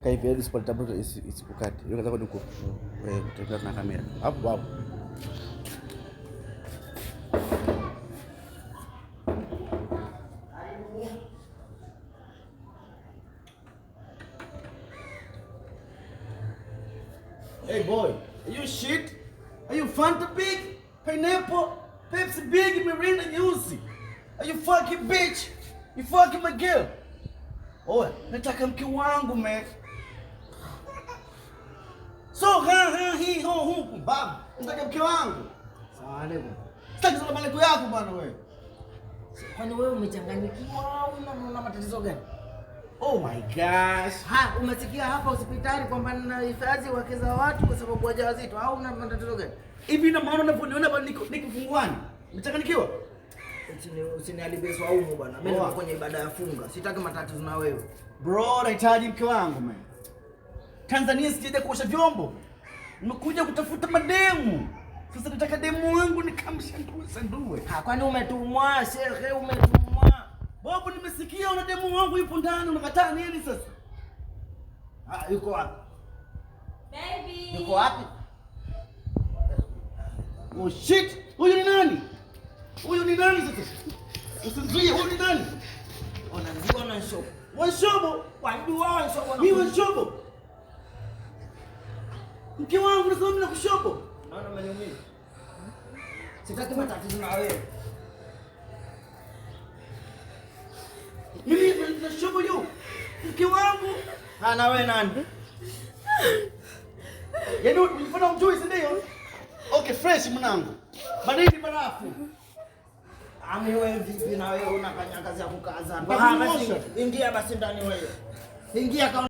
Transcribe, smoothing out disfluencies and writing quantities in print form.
Hivi hadi usipotambua isikukate. Hiyo kaza ni kutembea na kamera. Hapo hapo. Hey boy, are you shit? Are you Fanta big? Pineapple? Pepsi big, Mirinda nyeusi? Are you fucking bitch? You fucking my girl? Oh, nataka mke wangu, man. So ha ha hi ho hu baba, nataka mke wangu. Salamu alaikum. Sitaki salamu alaikum yako bwana wewe. Kwani wewe umechanganyikiwa au una matatizo gani? Oh my gosh. Ha, umesikia hapa hospitali kwamba ninahifadhi wake za watu kwa sababu wajawazito au una matatizo gani? Hivi na maana unavyoniona bado niko funguani. Umechanganyikiwa? Usiniharibie swaumu bwana. Mimi niko Poa. kwenye ibada ya funga. Sitaki matatizo na wewe. Bro, nahitaji mke wangu, man. Tanzania sijaja kuosha vyombo. Nimekuja kutafuta mademu. Sasa nataka demu wangu nikamshandue sandue. Ha, kwani umetumwa shehe, umetumwa? Bobu, nimesikia una demu wangu yupo ndani, unakataa nini sasa? Ha, yuko wapi? Baby. Yuko wapi? Oh shit! Huyu ni nani? Huyu ni nani sasa? Usinizuie, huyu ni nani? Unanijua na shobo. Wanshobo! Wajua wanshobo. Mimi wanshobo. Mke wangu nasema mimi nakushobo. Naona umeniumiza. Sitaki matatizo na wewe. Mimi nashobo yu. Mke wangu. Ha, na wewe nani? Yaani ulifanya umjui, si ndio? Okay, fresh mwanangu. Baridi barafu. Ami wewe vipi na wewe unafanya kazi ya kukaza? Mpaka Ha, basi kuosha. ingia basi ndani wewe. Ingia.